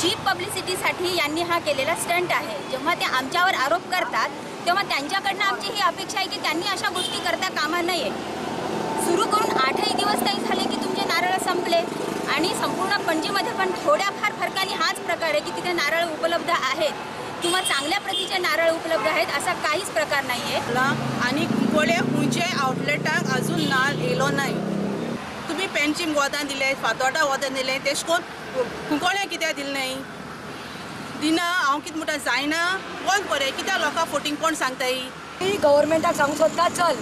Cheap पब्लिसिटीसाठी यांनी हा केलेला स्टंट आहे. जेव्हा ते आमच्यावर आरोप करतात तेव्हा त्यांच्याकडनं आमची ही अपेक्षा आहे की त्यांनी अशा गोष्टी करता कामा नये. सुरू करून 8ही दिवस नाही झाले की तुमचे नारळ संपले आणि संपूर्ण पणजीमध्ये पण थोड्याफार फरकाने हाच प्रकार आहे की तिथे नारळ उपलब्ध आहेत किंवा चांगल्या प्रतीचे नारळ उपलब्ध आहेत असा काहीच प्रकार नाही आहे. आनी कुंकळ्ळे खंयचे आवटलेटाक अजून नाल्ल येयलो नाय. तुमी पेंचीम वोदां दिले, फातोर्डा वोदां दिले, तेश कोन कुंकळ्ळे कित्याक दिले नाय? दिना हांव कितें म्हणटा जायना बंद बरें कित्याक लोकांक फोटिंगपण सांगताय. गव्हर्मेंटाक सांगूंक सोदता चल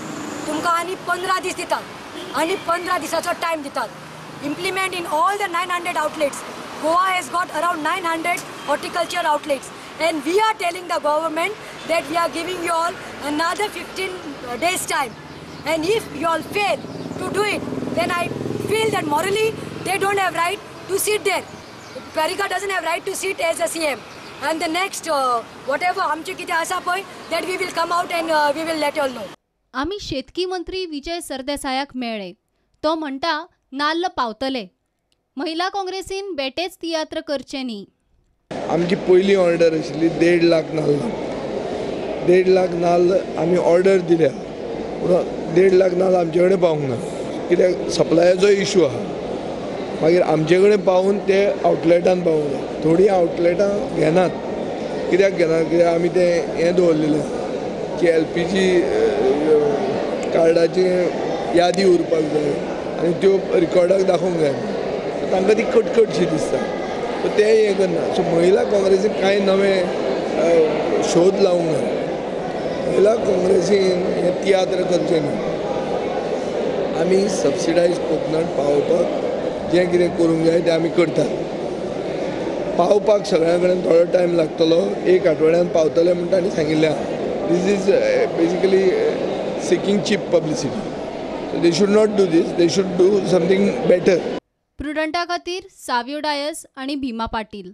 तुमकां आनी 15 दीस दितात आनी 15 दिसाचो टायम दितात. Implement in all the 900 outlets. Goa has got around 900 horticulture outlets and we are telling the government that we are giving you all another 15 days time, and if you all fail to do it, then I feel that morally they don't have right to sit there. Parrikar doesn't have right to sit as a CM. And the next whatever आमचे कितें आसा पळय that we will come out and we will let you all know. आमी शेतकी मंत्री विजय सरदेसायाक मेळ्ळे. तो म्हणटा नाल्ल पावतले. महिला काँग्रेसीन बेटेच तियात्र करचे न्ही. आमची पयली ऑर्डर आशिल्ली 1.5 लाख नाल्ल. 1.5 लाख नाल्ल आमी ऑर्डर दिल्या, पूण 1.5 लाख नाल्ल आमचे कडेन पावूंक ना, कित्याक सप्लायाचो इशू आहा. मागीर आमचे कडेन पावून ते आवटलेटान पावूंक जाय. थोडीं आवटलेटां घेनात, कित्याक घेनात कित्याक आमी तें हें दवरलेलें की LPG कार्डाची यादी उरपाक जाय आनी त्यो रिकॉर्डाक दाखोवंक जाय, तांकां ती कटकटशी दिसता, सो ते हें करना. सो महिला काँग्रेसीन कांय नवे शोध लावूंक ना. महिला काँग्रेसीन हे तियात्र करचे न्हू. आमी सबसिडायज कोकनट पावोवपाक जें कितें करूंक जाय तें आमी करतात. पावपाक सगळ्यां कडेन थोडो टायम लागतलो, एक आठवड्यान पावतले म्हूण तांणी सांगिल्लें. This is basically seeking cheap publicity. So they should not do this, they should do something better. प्रुडंटा खातीर सावियो डायस आनी भीमा पाटील.